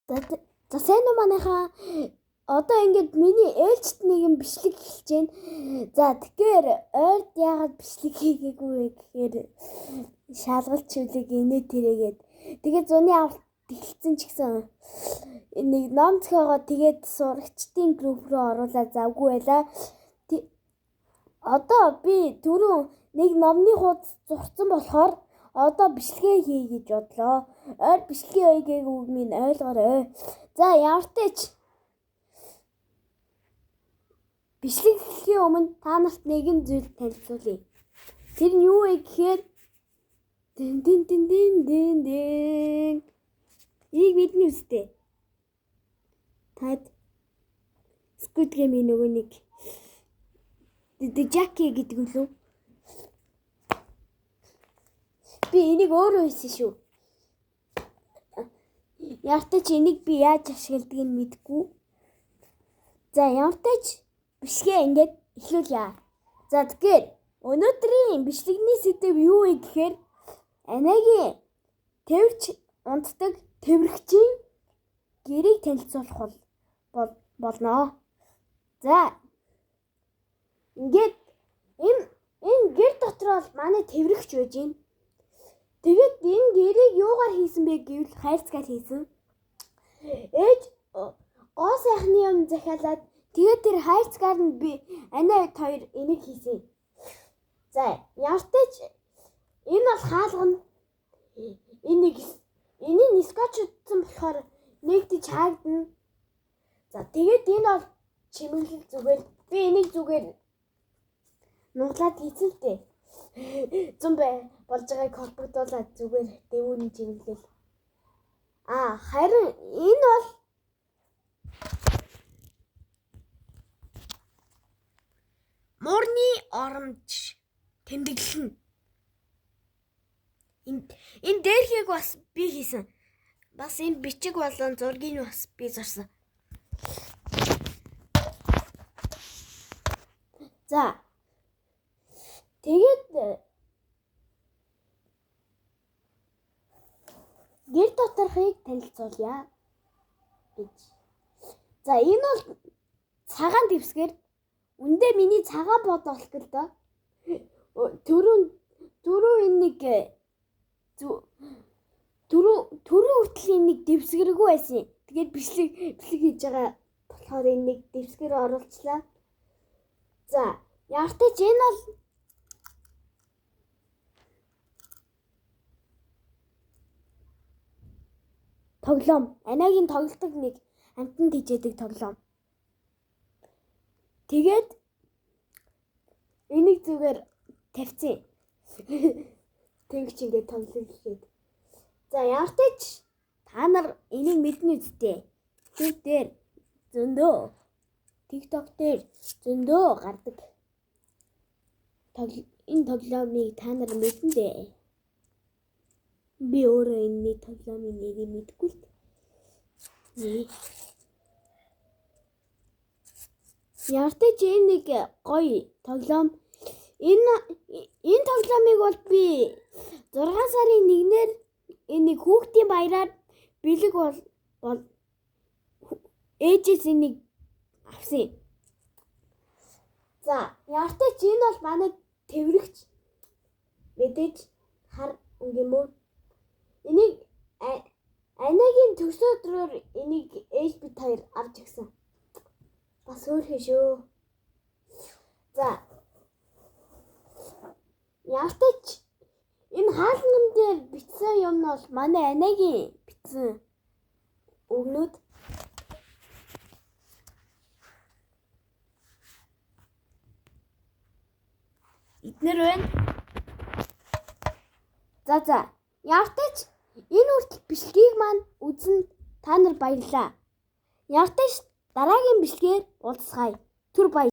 За сайн уу манайхаа. Одоо ингээд миний ээлжит нэгэн бичлэг эхэлж байна. За тэгэхээр ойрд яагаад бичлэг хийгээгүй вэ гэхээр шалгалт чиглэг инээ тэрэгээд тэгээд зуны авалт эхэлсэн ч гэсэн нэг ном зохиогоо тэгээд сурагчдын групп руу оруулаад завгүй байлаа. Одоо би түрүүн нэг номны хуудас зурцсан болохоор одоо бичлэгээ хий гэж бодлоо. Ойр бичлэгээ хийгээг минь ойлгоорой. За ямартай ч бичлэг эхлэхийн өмнө та нарт нэгэн зүйл танилцуулъя. Тэр нь юу вэ гэхээр дэн дэн дэн дэн дэн дэн. Энийг мэднэ үстэй. Таад Squid Game-ийн нөгөө нэг The Jackie гэдэг үлээ. Би энийг өөрөө хийсэн шүү. Ямартай ч энийг би яаж ашигладгийг мэдэхгүй. За ямартай ч бичлэгээ ингээд эхлүүлье. За тэгэхээр өнөөдрийн бичлэгний сэдэв юу вэ гэхээр Анагийн тэвэрч унтдаг тэврэгчийн гэрийг танилцуулах болно. За ингээд энэ гэр дотор бол манай тэврэгч байж байна. Тэгээд энэ гэрийг юугаар хийсэн бэ гэвэл хайрцгаар хийсэн. Ээж гоо сайхны юм захиалаад тэгээд тэр хайрцгаар нь би анаа хоёр энийг хийсэн. За ямартай ч энэ бол хаалгана. Энийг энийг скотчдсан болохоор нэгдэж хаагдана. За тэгээд энэ бол чимэглэл зүгээр би энийг зүгээр нуглаад хийсэн л дээ. Зун бай болж байгааг холбогдуулаад зүгээр дэвүүний чимэглэл. А харин энэ бол муурны оромж тэмдэглэл нь. Энэ дээрхийг бас би хийсэн. Бас энэ бичиг болон зургийг бас би зурсан. За тэгээд гэр доторхыг танилцуулъя гэж. За энэ бол цагаан дэвсгэр. Үндэ миний цагаан бод болох гэл доо. Түрүү энэ нэг түрүү хүртэл энэ нэг дэвсгэргүй байсан. Тэгээд бичлэг хийж байгаа болохоор энэ нэг дэвсгэр оруулчлаа. За ямартай ч энэ бол тоглоом. Анагийн тоглодог нэг амтан тэжээдэг тоглоом. Тэгээд энийг зүгээр тавьчихъя. Тэгч ингээд тоглох гэхэд. За ямартай ч та нар энийг мэднэ үсттэй. YouTube дээр зөндөө, TikTok дээр зөндөө гардаг. Энэ тоглоомыг та нар мэднэ дээ. Би өөрөө энэний тоглоомын нэрийг мэдэхгүй л. Ямартай ч энэ нэг гоё тоглоом. Энэ тоглоомыг бол би 6 сарын 1-ээр энэ нэг хүүхдийн баяраар бэлэг бол ээжээс энийг авсан. За ямартай ч энэ бол манай тэврэгч мэдээж хар өнгийн мөр. Энийг Анагийн төгсөө өдрөөр энийг ээж бид хоёр авч өгсөн. Бас хөөрхөн шүү. За ямартай ч энэ хаалган дээр бичсэн юм нь бол манай Анагийн бичсэн үгнүүд. Эднэр байна. За ямартай ч энэ хүртэл бичлэгийг маань үзэн та нар баярлалаа. Ямартай ч дараагийн бичлэгээр уулзцгаая. Түр баяр.